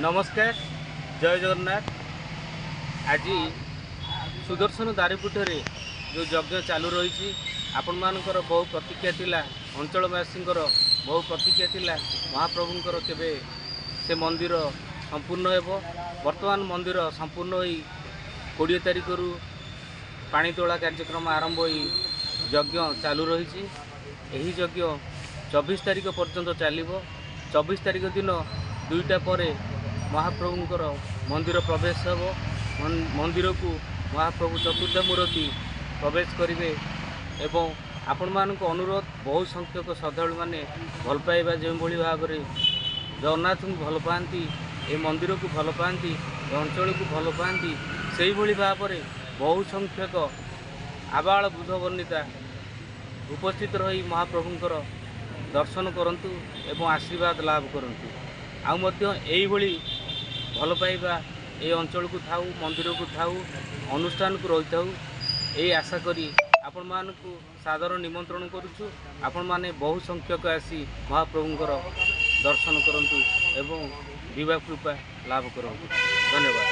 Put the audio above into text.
ନମସ୍କାର, ଜୟ ଜଗନ୍ନାଥ। ଆଜି ସୁଦର୍ଶନ ଦାରୁପୀଠରେ ଯେଉଁ ଯଜ୍ଞ ଚାଲୁ ରହିଛି, ଆପଣମାନଙ୍କର ବହୁ ପ୍ରତୀକ୍ଷା ଥିଲା, ଅଞ୍ଚଳବାସୀଙ୍କର ବହୁ ପ୍ରତୀକ୍ଷା ଥିଲା ମହାପ୍ରଭୁଙ୍କର କେବେ ସେ ମନ୍ଦିର ସମ୍ପୂର୍ଣ୍ଣ ହେବ। ବର୍ତ୍ତମାନ ମନ୍ଦିର ସମ୍ପୂର୍ଣ୍ଣ ହୋଇ 20 ତାରିଖରୁ ପାଣି ତୋଳା କାର୍ଯ୍ୟକ୍ରମ ଆରମ୍ଭ ହୋଇ ଯଜ୍ଞ ଚାଲୁ ରହିଛି। ଏହି ଯଜ୍ଞ 24 ତାରିଖ ପର୍ଯ୍ୟନ୍ତ ଚାଲିବ। 24 ତାରିଖ ଦିନ 2ଟା ପରେ ମହାପ୍ରଭୁଙ୍କର ମନ୍ଦିର ପ୍ରବେଶ ହେବ। ମନ୍ଦିରକୁ ମହାପ୍ରଭୁ ଚତୁର୍ଦ୍ଧା ମୂର୍ତ୍ତି ପ୍ରବେଶ କରିବେ ଏବଂ ଆପଣମାନଙ୍କୁ ଅନୁରୋଧ, ବହୁ ସଂଖ୍ୟକ ଶ୍ରଦ୍ଧାଳୁମାନେ ଭଲ ପାଇବା ଯେଉଁଭଳି ଭାବରେ ଜଗନ୍ନାଥଙ୍କୁ ଭଲ ପାଆନ୍ତି, ଏ ମନ୍ଦିରକୁ ଭଲ ପାଆନ୍ତି, ଏ ଅଞ୍ଚଳକୁ ଭଲ ପାଆନ୍ତି, ସେଇଭଳି ଭାବରେ ବହୁ ସଂଖ୍ୟକ ଆବାଳ ବୃଦ୍ଧ ବର୍ଣ୍ଣିତା ଉପସ୍ଥିତ ରହି ମହାପ୍ରଭୁଙ୍କର ଦର୍ଶନ କରନ୍ତୁ ଏବଂ ଆଶୀର୍ବାଦ ଲାଭ କରନ୍ତୁ। ଆଉ ମଧ୍ୟ ଏଇଭଳି ଭଲ ପାଇବା ଏ ଅଞ୍ଚଳକୁ ଥାଉ, ମନ୍ଦିରକୁ ଥାଉ, ଅନୁଷ୍ଠାନକୁ ରହିଥାଉ, ଏଇ ଆଶା କରି ଆପଣମାନଙ୍କୁ ସାଦର ନିମନ୍ତ୍ରଣ କରୁଛୁ। ଆପଣମାନେ ବହୁ ସଂଖ୍ୟକ ଆସି ମହାପ୍ରଭୁଙ୍କର ଦର୍ଶନ କରନ୍ତୁ ଏବଂ ବିବାହ କୃପା ଲାଭ କରନ୍ତୁ। ଧନ୍ୟବାଦ।